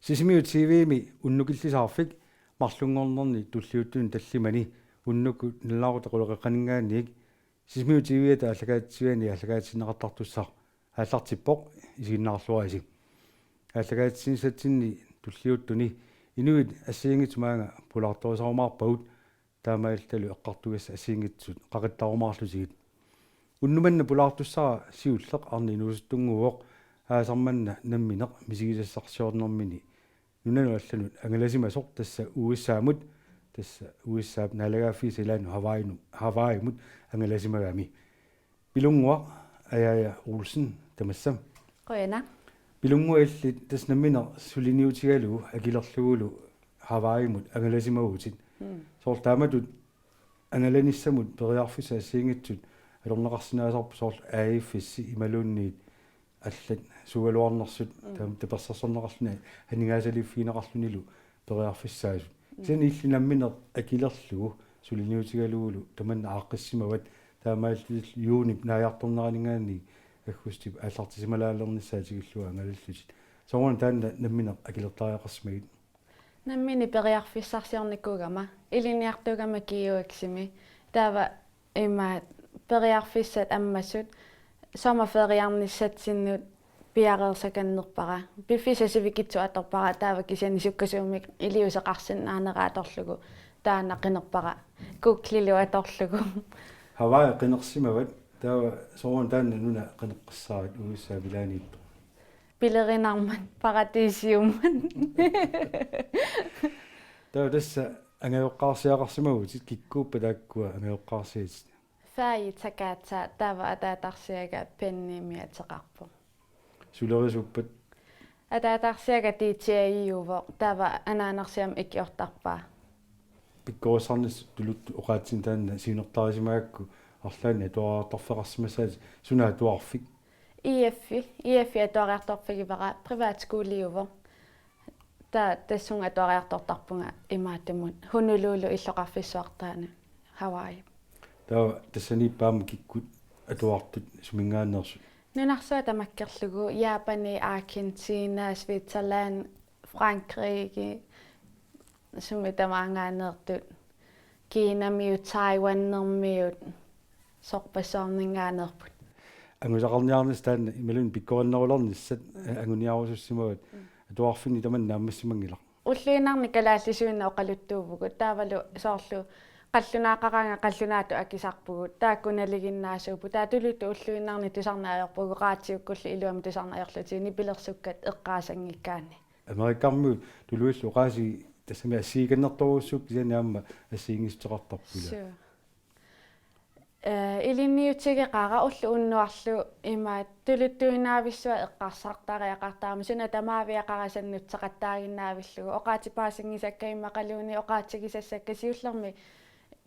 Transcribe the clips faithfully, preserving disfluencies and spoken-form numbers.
Sisimiut T V-mi unnukillisaarfik marlunngornerni tulliuttuni tallimani unnukkut nalunaaquttap quleqeqqaninngaanniit Sisimiut T V-ata aallakaatitsiviani aallakaatitsineqartartussaq aallartippoq, isiginnaarluarisi. Aallakaatitsinissatsinni tulliuttuni inuit assigiinngitsut maanga pulaartorisarumaarpagut, taamaallalu eqqartugassat assigiinngitsut qaqittarumaarlutigit. Unnuk manna pulaartussara siulleq arnat inuusuttunnguuvoq, aasaq manna nammineq misigisassarsiornermini nunanut allanut angalasimasoq, tassa U S A-mut, tassa U S A-p naalagaaffiisa ilaannut Hawaii-nu-, Hawaii-mut angalasimagami. Pilunnguaq Ajaja Olsen, tamassa. Qujanaq. Pilunnguaq, illit tassa nammineq suliniutigalugu akilerlugulu Hawaii-mut angalasimavutit. Mm. Soorlu taamatut angalanissamut periarfissat assigiinngitsut atorneqarsinnaasarput, soorlu A F S imaluunniit allat suugaluarnersut, mm, taama tapersersorneqarluni aningaasaliiffigineqarlunilu periarfissaasut. Mm. Kisianni illit nammineq akilerlugu suliniutigalugulu tamanna aaqqissimavat, taamaalillutillu juunip naajartorneraninngaanniit aggustip aallartisimalaalernissaa tikillugu angalallutit. Sooruna taanna nammineq akilertariaqarsimagit? Nammineq periarfissarsiornikuugama, ilinniartuugama G U X-imi. Taava ima periarfissat ammasut sommerferiarnissatsinnut piareersakannerpara. Piffissaq sivikitsoq atorpara, taava kisianni sukkasuumik iliuuseqarsinnaanera atorlugu taanna qinerpara. Google-ilu atorlugu. Hawaii qinersimavat, taava sooruna taanna nuna qineqqassaarit, U S A-p ilaaniittoq? Pilerinarmat, paratiisiummat. Taava tassa angajoqqaarsiaqarsimavutit, kikkuuppat taakkua angajoqqaarsiatit? Faji Takata, taava ataatarsiaga Benny Miateqarpoq. Sulerisuuppat? Ataatarsiaga D J-iuvoq, taava anaanarsiami ikiortarpaa. Pikkorissarnissat tuluttut oqaatsinut taanna siunertarisimagakku arlaannik atuariartorfeqarsimassaatit, suna atuarfik? I F-i, I F-i atuariartorfigivara, privatskoliuvoq. Taava tassunga atuariartortarpunga imaattumut Honolulu illoqarfissuartaanut Hawaii. Taava tassaniippa aamma kikkut atuartut suminngaanneersut? Nunarsuaq tamakkerlugu, Japani, Argentina, Switzerland, Frankrike, sumi tamaanngaanneertut, Kinamiut, Taiwanermiut, sorpassuarninngaanneerput. Angusaqarniarnissat taanna imaluunniit pikkorinnerulernissat, eh, anguniarusussimavat. Mm. Atuarfinni tamanna naammassimanngilaq. Ulluinnarni kalaallisuinnaq oqaluttuuvugut, taavalu soorlu qallunaaqaraangat qallunaatut akisarpugut, taakku nalinginnaasuupput. Taava tuluttut ulluinnarni tusarneq ajorpugut, radiukkullu iluamik tusarneq ajorlutigu nipilersukkat eqqaasanngikkaanni. Amerikkarmiut tuluillu oqaasii tassami assigiikannertorujussuupput, kisianni aamma assigiinngissuteqartarput, ilaa? Suu. Eh, ilinniutigeqaara ulloq unnuarlu ima tuluttuinnaavissuaq eqqarsartariaqartarama, suna tamaaviat qarasannutseqattaaginnaavillugu, oqaatsit paasinngisakka immaqaluunniit oqaatigisassakka, siullermik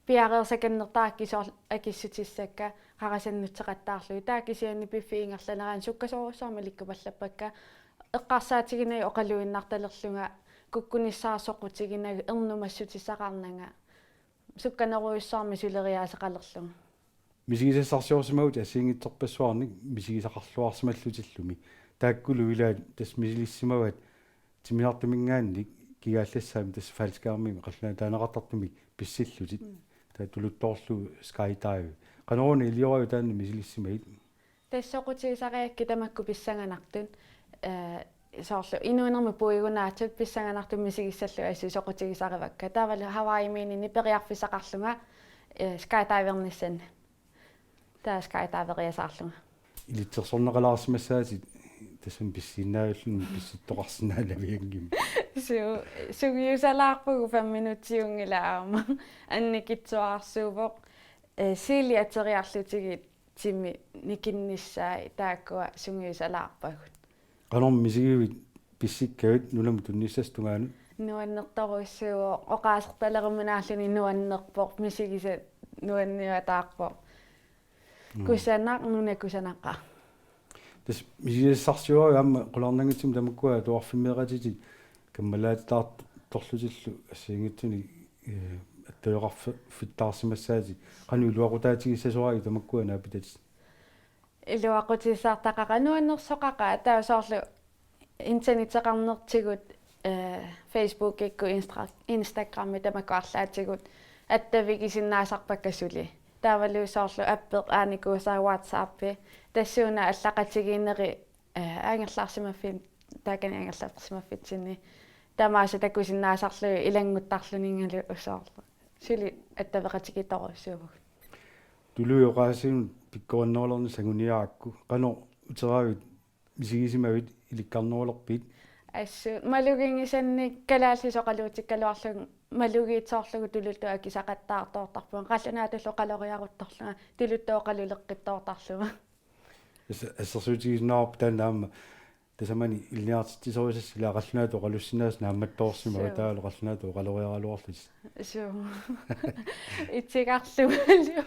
piareersakannertarakkit soorlu akissutissakka qarasannutseqattaarlugit. Taava kisianni piffissap ingerlanerani sukkasoorujussuarmik ilikkupallappakka, eqqarsaatiginagu oqaluinnartalerlunga, kukkunissaat soqutiginagu, ernumassutissaqarnanga, sukkanerujussuarmik suleriaaseqalerlunga. Misigisassarsiorsimavutit assigiinngitsorpassuarnik misigisaqarluarsimallutillumi. Taakkulu ilaat tassa misilissimavaat timmisartuminngaanniit kigaallassaammi, tassa faldskærmimik qallunaatut taaneqartartumik pissillutit. Mm. Taava tuluttoorlugu skydive. Qanoruna iliorpaat taanna misilissimagit? Tassa soqutigisarigakkit tamakku pissanganartut, eh, soorlu inuunermi puigunaatut pissanganartut misigissallugit assut soqutigisarivakka. Taavalu Hawaii-miinini periarfissaqarlunga, eh, skydivernissanni. Taava skydiveriasaarlunga. Ilitsersorneqalaarsimassaatit tassani pissiinnaavilluni pissittoqarsinnaanavianngimmat. Suu, sungiusalaarpugut, fem minutsiunngilaq aamma. Annikitsuararsuuvoq, eh, sili ateriarlutigit timi nikinnissaat, taakkua sungiusalaarpagut. Qanormi misigivit pissikkavit nunamut tunnissassap tungaanut? Nuannertorujussuuvoq, oqaasertaleruminaalluni nuannerpoq, misigisat nuanniataarpoq. Mm. Kusanaq, nuna kusanaqaaq. Tassa misigisassarsiuaruit aamma qularnanngitsumik tamakkua atuarfimmeeqatitit kammalaatitaartorlutillu assigiinngitsunik, eh, attaveqarfittaarsimassaatit, qanoq iluaqutaatigissasoraagit tamakkua naapitatit? Iluaqutissartaqaaq, nuannersoqaqaaq, taava soorlu internetteqarnertigut, eh, Facebookikkut, Instra-, Instagrammi tamakku arlaatigut attavigisinnaasarpakka suli. Taavalu soorlu appi aanikuusaa, WhatsAppi. Tassuuna allaqatigiinneri, eh, angerlarsimaffin-, taakani angerlarsimaffitsinni tamaasa takusinnaasarlugit ilannguttarluninngalu soorlu. Suli attaveqatigiittorujussuuvugut. Tuluit oqaasiinut pikkorinnerulernissi anguniarakku, qanoq uteravit, misigisimavit, ilikkarnerulerpit? Assut maluginngisannik kalaallisut oqaluutikkaluarlunga malugiitsoorlugu tuluttut akisaqattaartoortarpunga, qallunaatullu oqaloriaruttorlunga tuluttut oqaluleqqittoortarlunga. As-, assersuutigisinnaavarput taanna aamma tasamani ilinniartitsisorisassat, ila qallunaatut oqalussinnaasut naammattoorsimavatit. Suu. Taavalu qallunaatut oqaloriaraluarlutit. Suu. Itsigarlugalu.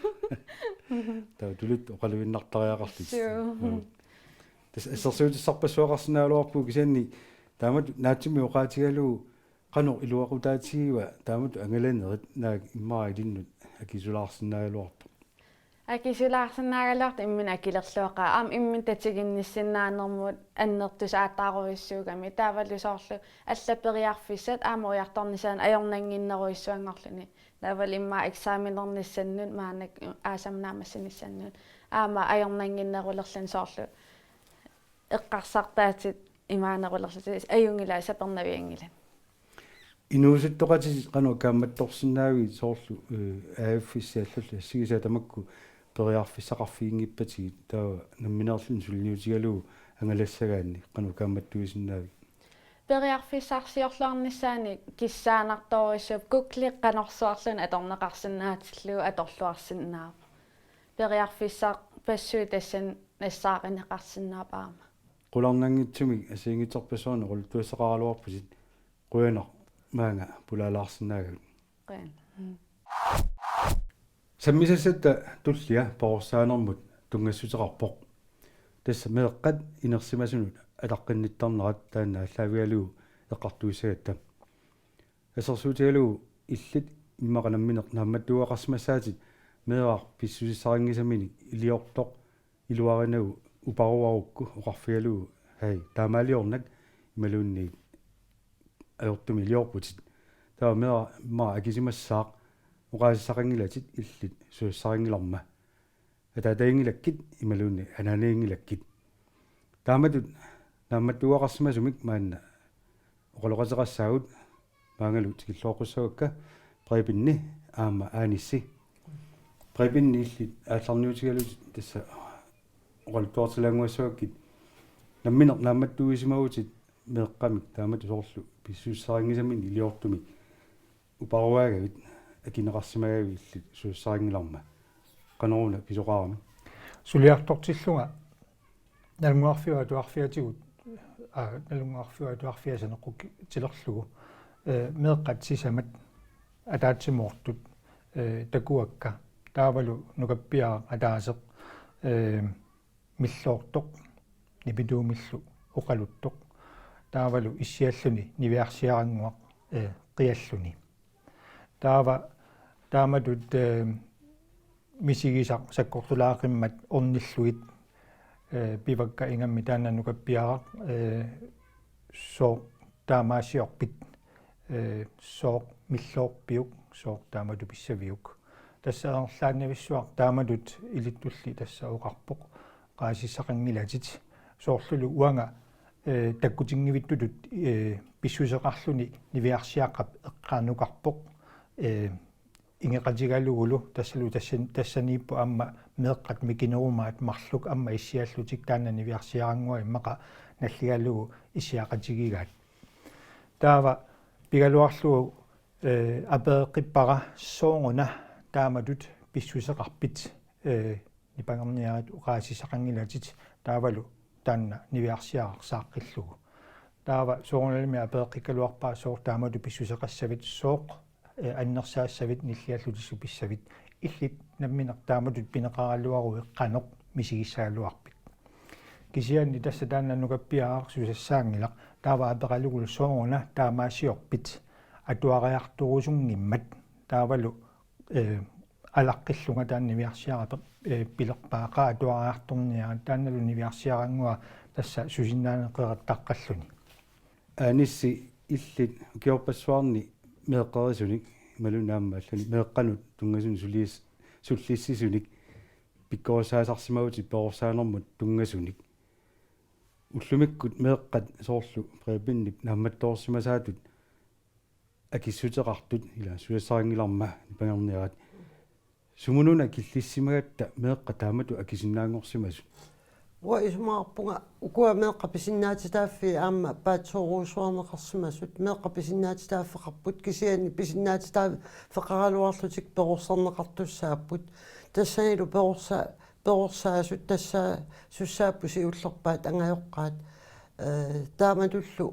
Taava tuluttut oqaluinnartariaqarlutit. Suu. Joo. Tassa assersuutissarpassuaqarsinnaagaluarpugut, kisianni taamatut naatsumik oqaatigalugu qanoq iluaqutaatigiva taamatut angalanerit, naak immaqa ilinnut akisulaarsinnaagaluartoq? Akisulaarsinnaagaluartoq imminut akilerluaqaaq, aamma imminut tatiginnissinnaanermut annertusaataarujussuugami. Taavalu soorlu allat periarfissat aamma ujartornissaannut ajornannginnerujussuanngorluni. Taavalu immaqa eksamenernissannut maannakkut aasaq naammassinissannut aamma ajornannginnerulerluni, soorlu eqqarsartaatit imaanerulerlutik, ajunngilaq sapernavianngilat. Inuusuttoqatitit qanoq kaammattorsinnaavigit, soorlu, eh, A F-issi allallu assigisaat tamakku periarfissaqarfiginngippatigit, taava nammineerluni suliniutigalugu angalassagaanni qanoq kaammattuisinnaavigit? Periarfissarsiorluarnissaanik kissaanartorujussuuvoq, Google qanorsuarluunniit atorneqarsinnaatillugu atorluarsinnaavoq. Periarfissarpassuit tassani nassaarineqarsinnaavoq aamma. Qularnanngitsumik assigiinngitsorpassuarnik oqaluttuassaqaraluarputit, qujanaq maanga pulaalaarsinnaagavit. Qujanaq. Mm. Sammisassatta tullia perorsaanermut tunngassuteqarpoq. Tassa meeqqat inersimasunut ataqqinnittarnerat taanna aallaavigalugu eqqartuissagatta. Assersuutigalugu illit immaqa nammineq naammattuugaqarsimassaatit meeraq pissusissarinngisaminik iliortoq iluarinagu uparuarukku oqarfigalugu: Hej, taamaaliornak, imaluunniit ajortumik iliorputit. Taava meeraq immaqa akisimassaaq, oqaasissaqanngilatit illit susassarinngilarma. Ataataginngilakkit imaluunniit anaanaginngilakkit. Taamatut naammattuugaqarsimasumik maanna oqaloqateqassaagut, maangalu tikilluaqqussavakka Prebenni aamma Anissi. Prebenni, illit aallarniutigalutit tassa oqaluttuartilaannguassavakkit, nammineq naammattuisimavutit meeqqamik taamatut soorlu pissusissarinngisaminik iliortumik uparuaagavit, akineqarsimagavit illit susassarinngilarma. Qanoruna pisoqarami? Suliartortillunga Nalunnguarfiup Atuarfiatigut, aa, Nalunnguarfiup Atuarfia saneqqutilerlugu, ee, meeqqat sisamat ataatsimoortut, ee, takuakka, taavalu nukappiaraq ataaseq, ee, milloortoq, nipituumillu oqaluttoq, taavalu issialluni niviarsiarannguaq, ee, qialluni. Taava taamatut, ee, misigisaq sakkortulaaqimmat ornillugit, ee, pivakka ingammik taanna nukappiaraq, ee, sooq taamaasiorpit, ee, sooq milloorpiuk, sooq taamatut pissaviuk. Tassa amerlaannavissuaq taamatut ilittulli tassa oqarpoq: Oqaasissaqanngilatit. Soorlulu uanga, ee, takkutinngivittutut, ee, pissuseqarluni niviarsiaqqap eqqaanukarpoq, ee, ingeqatigalugulu tassalu tassan-, tassaniippoq aamma meeqqat mikinerumaat marluk aamma issiallutik taanna niviarsiarannguaq immaqa nalligalugu issiaqatigigaat. Taava pigaluarlugu, ee, apereqqippara: Sooruna taamatut pissuseqarpit? Ee, nipangerniarit, oqaasissaqanngilatit, taavalu taanna niviarsiaraq saaqqillugu. Taava soorunalimi apereqqikkaluarpara: Sooq taamatut pissuseqassavit, sooq, ee, annersaassavit nilliallutillu pissavit? Illit nammineq taamatut pineqaraluaruit qanoq misigissagaluarpit? Kisianni tassa taanna nukappiaraq susassaanngilaq, taava aperalugulu: Sooruna taamaasiorpit atuariartorusunngimmat? Taavalu, ee, alaqqillunga taanna niviarsiaraq, ee, pilerpaa: Qaa atuariartorniarit? Taannalu niviarsiarannguaq tassa susinnaaneq qerattaqqalluni. Anissi, illit ukiorpassuarni meeqqerisunik imaluunniit aamma allanik meeqqanut tunngasunik sulias-, sullissisunik pikkorissaasarsimavutit perorsaanermut tunngasunik. Ullumikkut meeqqat soorlu Prebenip naammattoorsimasaatut akissuteqartut ila susassarinngilarma nipangerniarit. Sumununa killissimagatta meeqqat taamatut akisinnaanngorsimasut? Uanga isumaqarpunga ukua meeqqat pisinnaatitaaffii aamma paatsoorujussuarneqarsimasut, meeqqat pisinnaatitaaffeqarput kisianni pisinnaatitaaffeqaraluarlutik perorsarneqartussaapput. Tassanilu perorsa-, perorsaasut tassaasussaapput siullerpaat angajoqqaat. Ee, taamatullu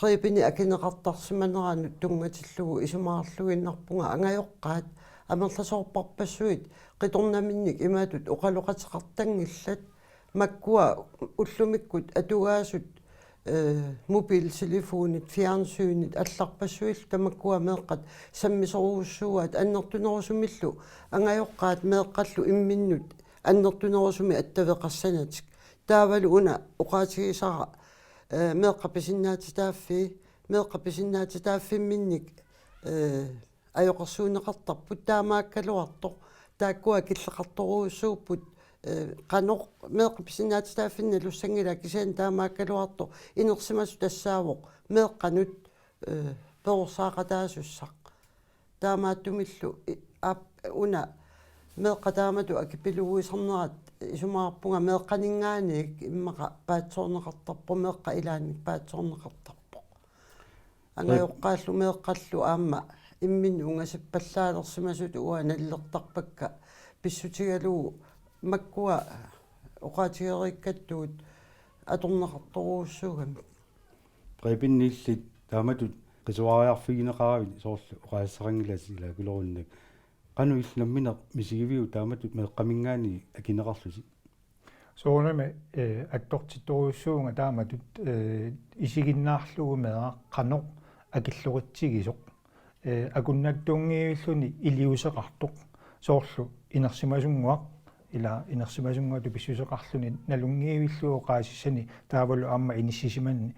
Prebenip akineqartarsimaneranut tunngatillugu isumaqarluinnarpunga angajoqqaat amerlasoorparpassuit qitornaminnik imatut oqaloqateqartanngillat, makkua ullumikkut atugaasut, ee, mobiltelefonit, fjernsynit allarpassuillu tamakkua meeqqat sammisorujussuuaat annertunerusumillu angajoqqaat meeqqallu imminnut annertunerusumik attaveqassanatik. Taavalu una oqaatigisara, ee, meeqqat pisinnaatitaaffii, meeqqat pisinnaatitaaffimminnik, ee, ajoqersuunneqartarput taamaakkaluartoq. Taakkua killeqartorujussuupput, ee, qanoq meeqqat pisinnaatitaaffinnik nalussanngilaa kisianni taamaakkaluartoq inersimasoq tassaavoq meeqqanut, ee, perorsaaqataasussaq. Taamaattumillu i-, aap, una meeqqat taamatut akipiluguisarnerat isumaqarpunga meeqqaninngaanniit immaqa paatsoorneqartarpoq, meeqqat ilaannik paatsoorneqartarpoq. Angajoqqaallu meeqqallu aamma imminnut ungasippallaalersima-, -sut uanga nalilertarpakka pissutigalugu makkua oqaatigereerakkattut atorneqartorujussuugamik. Preben, illit taamatut qisuariarfigineqaravit soorlu oqaaseqanngilasi ilaa kulerunnak. Qanoq illit nammineq misigiviuk taamatut meeqqaminngaanniit akineqarlusi? Soorunami, ee, attortittorujussuuvunga taamatut, ee, isiginnaarlugu meeraq qanoq akilloritsigisoq. Ee, akunnattuunngivilluni iliuuseqartoq. Soorlu inersimasunnguaq, ilaa inersimasunnguatut pissuseqarluni nalunngivillugu oqaasissani taavalu aamma inissisimanni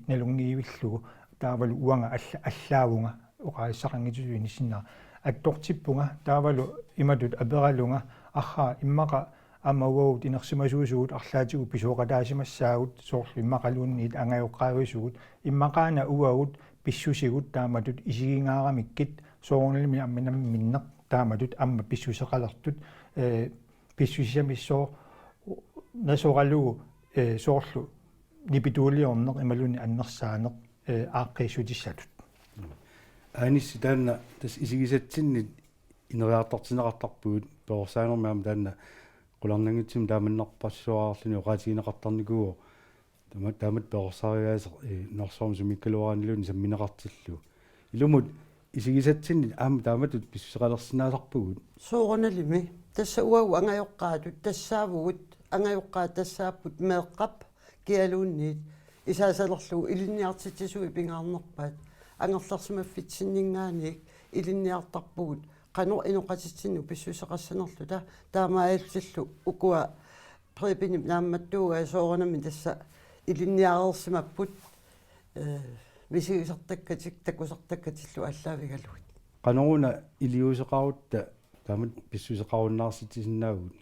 nalunngivillugu taavalu uanga alla-, allaavunga oqaasissaqanngitsutut inissinnera. Attortippunga taavalu imatut aperalunga: Arraa, immaqa aamma uagut inersimasuusugut arlaatigut pisooqataasimassaagut, soorlu immaqaluunniit angajoqqaavisugut, immaqaana uagut pissusigut taamatut isigingaaramikkit, soorunalimi aamma namminneq taamatut aamma pissuseqalertut, ee, pissusissamissooq nasoralugu, ee, soorlu nipituuliorneq imaluunniit annersaaneq, ee, aaqqiissutissatut. Aanissi, taanna tassa isigisatsinnit ineriartortinneqartarpugut perorsaanermi aamma taanna qularnanngitsumik taamannarpassuarluni oqaatigineqartarnikuuvoq. Taama-, taamatut perorsaariaaseq, ee, nunarsuarmi sumiikkaluaraanniluunniit sammineqartillugu. Ilumut isigisatsinnit aamma taamatut pissuseqalersinnaasarpugut. Soorunalimi. Tassa uagut angajoqqaatut tassaavugut, angajoqqaat tassaapput meeqqap kialuunniit isaasalerlugu ilinniartitsisunik pingaarnerpaat. Angerlarsimaffitsinninngaanniit ilinniartarpugut qanoq inoqatitsinnut pissuseqassanerluta, taamaalillutillu ukua Prebenip naammattuugai soorunami tassa ilinniareersimapput, ee, misigisartakkatik takusartakkatillu aallaavigalugit. Qanoruna iliuuseqarutta taamatut pissuseqarunnaarsitsisinnaavugut?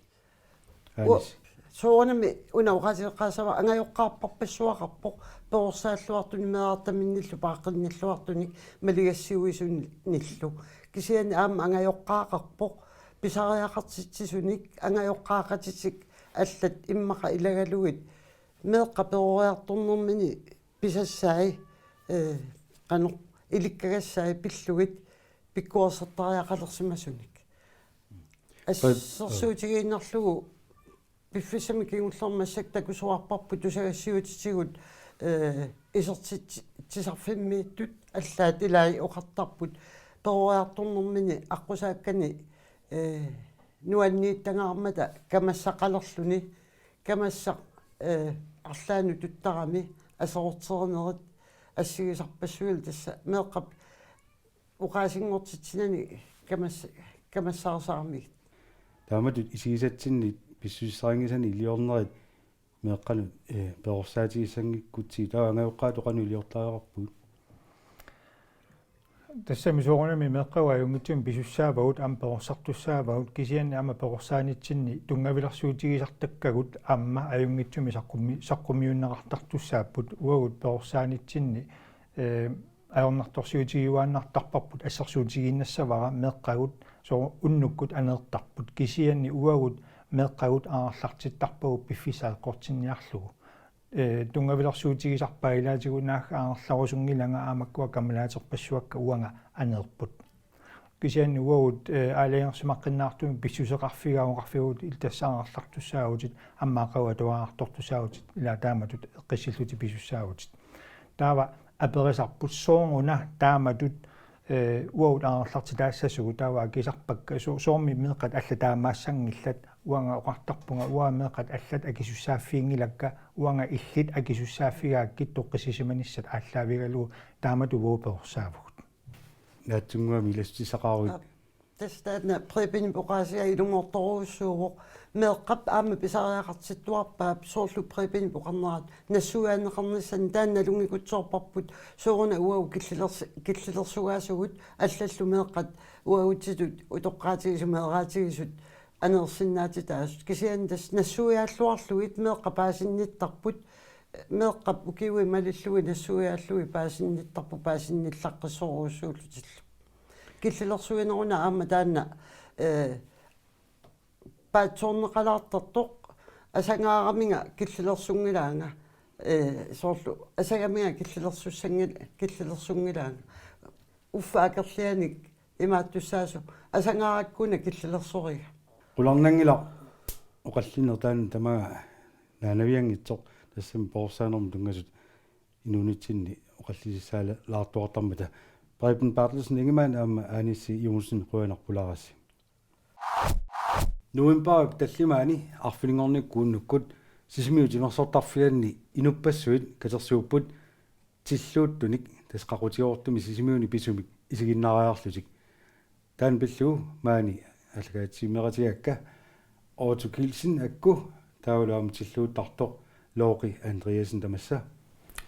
Ua-, Aanissi. Soorunami una oqaaseqaassavara angajoqqaarparpassuaqarpoq, perorsaalluartunik meerartaminnillu paaqqinnilluartunik maligassiuisunillu. Kisianni aamma angajoqqaaqarpoq pisariaqartitsisunik, angajoqqaaqatitik allat immaqa ilagalugit meeqqat peroriartornermini pisassai, ee, qanoq ilikkagassai pillugit pikkorisartariaqalersimasunik. Assersuutigiinnarlugu piffissami kingullermi massakkut takusuarparput tusagassiuutitigut, ee, isertitsisarfimmiittut allaat ilai oqartarput peroriartornermini aqqusaakkani, ee, nuanniittangaarmata kamassaqalerluni, kamassaq, ee, arlaannut tuttarami aserorterinerit assigisarpassuillu tassa meeqqap oqaasinngortitsinani kamas-, kamassarisarami. Taamatut isigisatsinnit pissusissarinngisanik iliornerit meeqqanut, eh, perorsaatigissanngikkutsigit, taava angajoqqaatut qanoq iliortariaqarpugut? Tassami soorunami meeqqagut ajunngitsumik pisussaavagut aamma perorsartussaavagut, kisianni aamma perorsaanitsinni tunngavilersuutigisartakkagut aamma ajunngitsumik saqqummi-, saqqummiunneqartartussaapput. Uagut perorsaanitsinni, eh, ajornartorsiutigiuaannartarparput, assersuutigiinnassavara meeqqagut soo unnukkut aneertarput, kisianni uagut meeqqagut aallartittarpagut piffissaq eqqortinniarlugu. Eh, tunngavilersuutigisarpaa ilaatigut naagga angerlarusunngilanga aamma makkua kammalaaterpassuakka uanga aneerput. Kisianni uagut, eh, aalajangersimaqqinnaartumik pissuseqarfigaat oqarfigaat illit tassa angerlartussaavutit, aamma aqagu atuariartortussaavutit, ilaa taamatut eqqissillutit pisussaavutit. Taava aperisarput sooruna taamatut, eh, uagut angerlartitaassasugut, taava akisarpakka so-, soormi meeqqat allat taamaassanngillat, uanga oqartarpunga uanga meeqqat allat akisussaaffiginngilakka, uanga illit akisussaaffigaakkit toqqissisimanissat aallaavigalugu, taamatut uagut perorsaavugut. Naatsunnguamik ilassutissaqaruit. Aap, tassa taanna Prebenip oqaasiga ilumoortorujussuuvoq, meeqqap aamma pisariaqartittuarpaap soorlu Prebenip oqarnerat nassuiaanneqarnissannik, taanna nalunngikutsoorparput sooruna uagut killilersi-, killilersugaasugut allallu meeqqat uagutsitut utoqqaatigisut meeraatigisut aneersinnaatitaasut, kisianni tassa nassuiaalluarlugit meeqqat paasinnittarput, meeqqap ukiui malillugit nassuiaallugit paasinnittarput paasinnillaqqissorujussuullutillu. Killilersuineruna aamma taanna, eh, paatsoorneqalaartartoq, asagaaraminga killilersunngilaanga, eh, soorlu asagaminga killilersussanngil-, killilersunngilaanga. Uffa akerlianik imaattussaasoq, asagaarakkuna killilersoriga. Qularnanngilaq oqallinneq taanna tamaanga naanavianngitsoq, tassami perorsaanermut tunngasut inuunitsinni oqallisissaalaartuartarmata. Preben Berthelsen Ingemann aamma Anissi Johnsen, qujanaq pulaarassi. Novembarip tallimaani arfininngornikkut unnukkut Sisimiut timersortarfianni inuppassuit katersuupput tilluuttunik, tassa qaqutigoortumik Sisimiuni pisumik isiginnaariarlutik. Taanna pillugu maani aallakaatitsimeeratigigakka Otto Kielsen akku, taavalu aamma tilluuttartoq Looqi Andreasen, tamassa.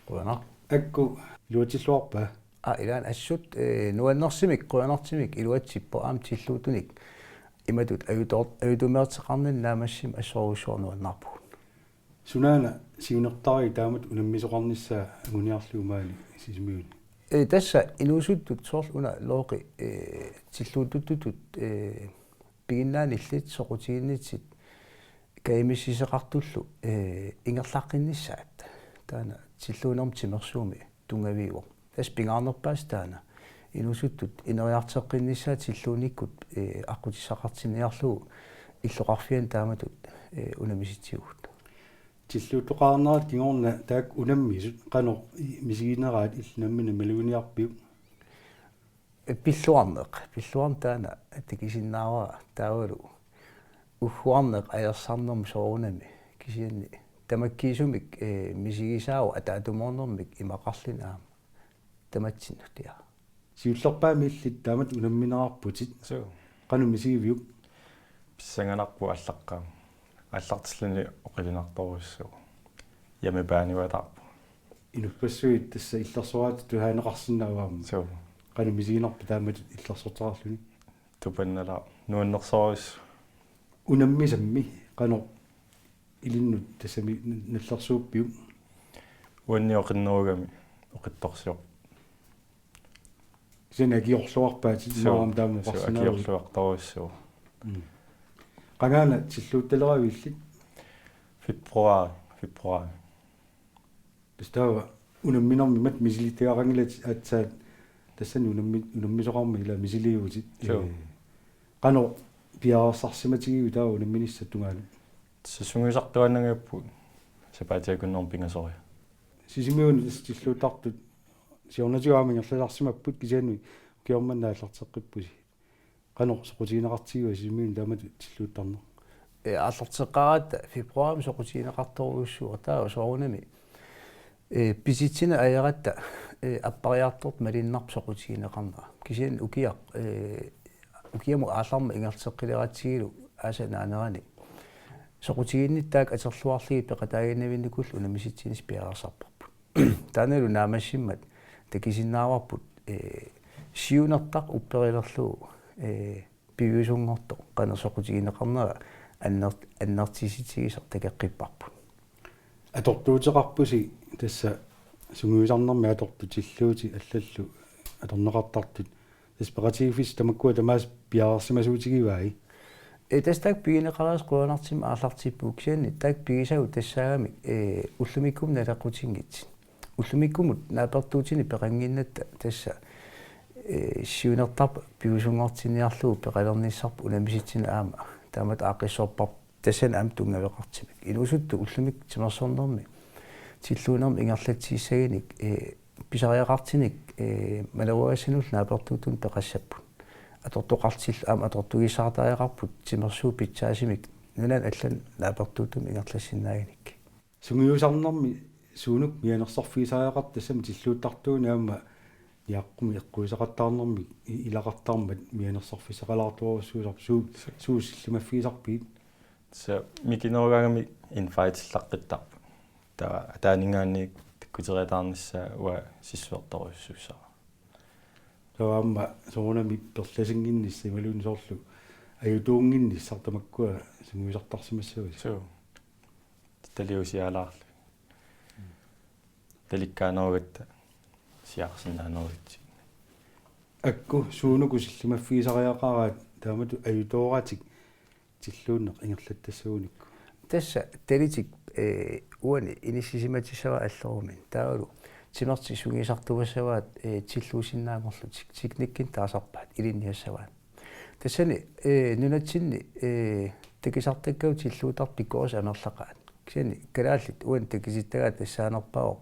Qujanaq. Akku iluatsilluarpa? Aa, ilaanni assut, eh, nuannersimik, qujanartumik iluatsippoq, aamma tilluuttunik imatut ajutoor-, ajutuumeerteqarninni naammassimi assorujussuaq nuannaarpugut. Sunaana siunertariit taamatut unammisoqarnissaa anguniarlugu maani Sisimiuni? Eh, tassa inuusuttut soorlu una Looqi, eh, tilluuttuttutut, eh, piginnaanillit soqutiginnitsit kajumissaateqartullu, eh, ingerlaqqinnissaat. Taanna tilluunermut timersuumi tunngaviuvoq. Tassa pingaarnerpaasaq taanna inuusuttut ineriartoqqinnissaat tilluunikkut, eh, aqqutissaqartinniarlugu illoqarfiani taamatut, eh, unammisitsivugut. Tilluuttoqarnerat kingorna taakku unammisut qanoq i-, misigineraat illit nammineq maluginiarpiuk? Pilluarneq, pilluarneq taanna takusinnaavara, taavalu ugguarneq ajorsarnermik soorunami, kisianni tamakkiisumik, eh, misigisaavoq ataatsimoornermik imaqarluni aamma tamatsinnut, ja. Siullerpaamik illit taamatut unamminerarputit. Suu. Qanoq misigiviuk? Pissanganarpoq allaqqaam. Aallartilluni oqilinartorujussuuvoq. Hjemmebane-uataarpoq. Inuppassuit tassa illersoraatitut taaneqarsinnaavoq aamma. Suu. Qanoq misiginarpa taamatut illersortaqarluni? Tupannalaaq, nuannersorujussuuvoq. Unammisammi qanoq ilinnut tassami n-, nallersuuppiuk? Uanni oqinnerugami oqittorsiorpoq. Kisianni akiorluarpaatit? Suu. Imaluunniit taama, suu, oqarsinnaavit? Akiorluartorujussuuvoq. Mm. Qangaana tilluuttaleraviuk illit? Februar, februar. Tassa taava unamminermi imatut misilittagaqanngilatit aatsaat tassani unammi-, unammisoqarmat ilaa misiliivutit. Suu. Ee, qanoq piareersarsimatigiviuk taava unamminissat tungaanut? Tassa sungiusartuaannanngippugut sapaatip akunnermut pingasoriarluta. Sisimiuni tassa tilluuttartut siornatigut aamma ingerlasarsimapput, kisianni ukioq manna aallarteqqippusi. Qanoq soqutigineqartigiva Sisimiuni taamatut tilluuttarneq? Ee, aallarteqqaaratta februarimi soqutigineqartorujussuuvoq, taava soorunami, ee, pisitsineq ajaratta, ee, appariartortoq malunnarpoq soqutigineqarnera. Kisianni ukiaq, ee, ukiamut aallarmat ingerlateqqileratsigilu aasap naanerani soqutiginnittaaq atorluarlugit peqataaginnavinnikut unammisitsinissaq piareersarparput. Taannalu naammassimmat takusinnaavarput, ee, siunertaq upperilerlugu, ee, piviusunngortoq qanoq soqutigineqarnera anner-, annertusitigisaq takoqqipparput. Atortuuteqarpusi tassa sungiusarnermi atortut tilluutit allallu atorneqartartut. Tassa peqatigiiffissat tamakkua tamaasa piareersimasuutigivai? Ee, tassa taakku pigineqareersut qujanartumik aallartippugut, kisianni taakku pigisagut tassaagamik, ee, ullumikkumut naleqqutinngitsut. Ullumikkumut naapertuutinik peqannginnatta tassa, ee, siunertarput piviusunngortinniarlugu peqalernissarput unammisitsineq aamma taamatut aaqqissuupparput. Tassani aamma tunngaveqartumik. Inuusuttut ullumikkut timersornermi tilluunermik ingerlatsissaginik, ee, pisariaqartunik, ee, maleruagassanullu naapertuuttunik peqassapput. Atortoqartut aamma atortugisaartariaqarput timersuut pitsaasumik nunanut allanut naapertuuttumik ingerlassinnaagunik. Sungiusarnermi suunuku mianersorfigisariaqartoq, tassami tilluuttartuunik aamma niaqqumik eqquisaqattaarnermik i-, ilaqartarmat mianersorfissaqalaartorujussuusarput, suu-, suut sillimaffigisarpigit? Tassa mikinerugaangamik invitelaqqittarput. Taava ataaninngaanniit takkuteriataarnissaa uanga sissuertorujussuussaaq. Taava aamma soorunami perlasinnginnissaq imaluunniit soorlu ajutuunnginnissaq tamakkua sungiusartarsimassavatit? Suu. Taliusialaarlu. Talikkaanerugatta siaarsinnaanerugatsigit. Akku suunuku sillimaffigisariaqaraat taamatut ajutooratik tilluunneq ingerlattassagunikkut? Tassa talitik, ee, uani inissisimatissavaa allerumin. Taavalu timertik sungiusartuassavaat, ee, tilluussinnaanngorlutik. Teknikkimik taasarpaat ilinniassavaat. Tassani, ee, nunatsinni, ee, takusartakkagut tilluuttartut pikkorissut amerlaqaat. Kisianni kalaallit uani takusittagaat tassaanerpaavoq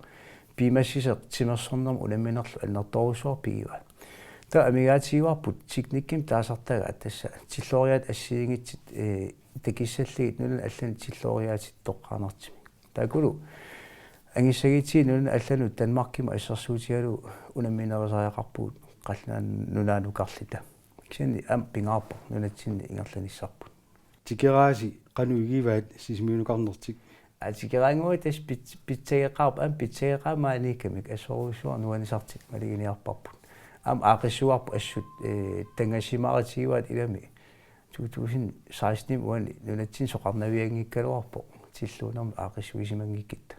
piumassisoq timersornermut unamminerlu annertoorujussuarmik pigivaat. Taava amigaatigivarput teknikkimik taasartagaat tassa tillooriaatsit assigiinngitsut, ee, takussallugit nunanut allanut tillooriaatsit toqqaannartumik. Taakkulu angussagutsigit nunanut allanut Danmarkimut assersuutigalugu unamminerusariaqarpugut Qallunaat Nunaanukarluta. Kisianni aamma pingaarpoq nunatsinni ingerlanissarput. Tikeraasi qanoq igivaat Sisimiunukarnertik? Aa, tikeraannguaq tassa pits-, pitsageqaarput, aamma pitsageqaat maaniikkamik assorujussuaq nuannisartut maluginiarparput. Aamma aaqqissuuarput assut, ee, tanngassimaarutigivaat ilami to tusind seksten uani nunatsinni soqarnavianngikkaluarpoq tilluunermik aaqqissuisimanngikkutta.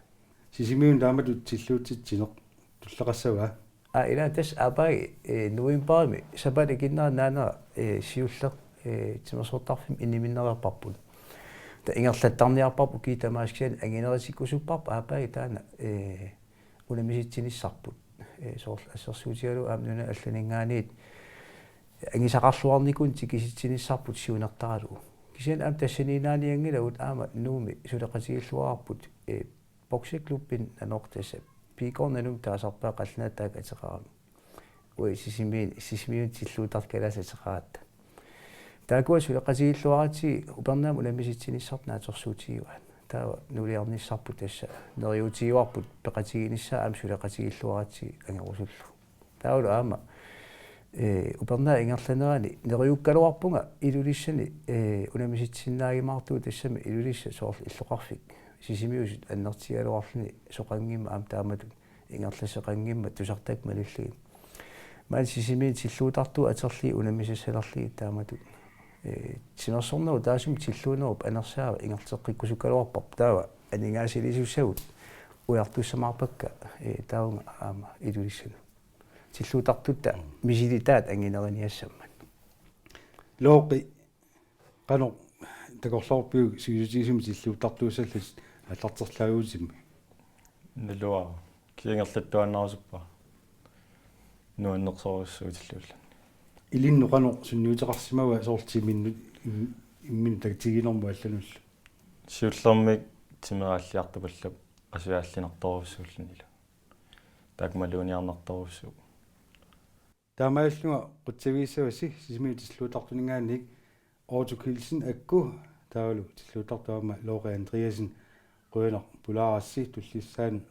Sisimiuni taamatut tilluutsitsineq tulleqassava? Aa, ila tassa aappaagu, ee, novembarimi sapaatip akunnera naanera, ee, siulleq, ee, timersortarfimmut inniminnereerparput. Taava ingerlattarniarparput ukiut tamaasa, kisianni anginerutikkusupparput aappaagu taanna, ee, unammisitsinissarput. Ee, soorlu assersuutigalugu aamma nunanut allaninngaanniit angusaqarluarnikunik tikisitsinissarput siunertaralugu. Kisianni aamma tassaniinnaanianngilagut aamma Nuummi suleqatigilluarparput, ee, boksklubbinik nanoq tassa P K-nik nanoq taasarpaat qallunaatut taakku ateqarami. Uagut Sisimiuni, Sisimiuni tilluuttartut kalaallit ateqaratta. Taakkua suleqatigilluaratsigit upernaamut unammisitsinissarput naatsorsuutigivaat. Taava nuliarnissarput tassa neriuutigivarput peqatiginissaa aamma suleqatigilluaratsigit angorusullugu. Taavalu aamma, ee, upernaap ingerlanerani neriukkaluarpunga Ilulissani, ee, unammisitsinnaajumaartugut, tassami Ilulissat soorlu illoqarfik Sisimiusut annertutigaluarluni soqanngimmat aamma taamatut ingerlasseqanngimmat tusartakkat malillugit. Maani Sisimiuni tilluuttartut atorlugit unammisassalerlugit taamatut, ee, timersornerup taassuma tilluunerup anersaava ingerlateqqikkusukkaluarparput, taava aningaasaliisussagut ujartussamaarpakka, ee, taavunga aamma Ilulissanut. Tilluuttartutta misilitaat angineriniassammat. Looqi, qanoq takorloorpiuk sivisutigisumik tilluuttartuussallutit aallarterlaaguutimmi? Naluara. Kisianni ingerlattuaannarusuppara. Nuannersorujussuuvoq tilluulluni. Ilinnut qanoq sunniuteqarsimava soorlu timinnut im-, imminut takutiginermut allanullu? Siullermik timeraalliartupallap qasuaallinartorujussuullunilu. Taakku maluginiarnartorujussuupput. Taamaallunga qutsavissavassi Sisimiut tilluuttartuninngaanniit Otto Kielsen akku taavalu tilluuttartoq aamma Looqi Andreasen, qujanaq pulaarassi, tullissaani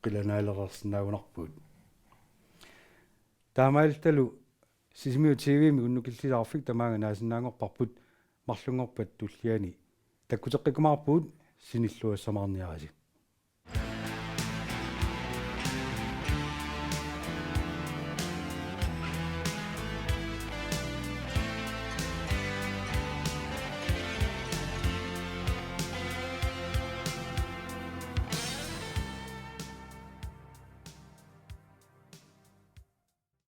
qilanaalereersinnaagunarpugut. Taamaalilluta Sisimiut T V-mi unnukillilaarfik tamaanga naasinnaanngorparput, marlunngorpat tulliani Takkuteqqikkumaarpugut, sinilluassamaarniarisi.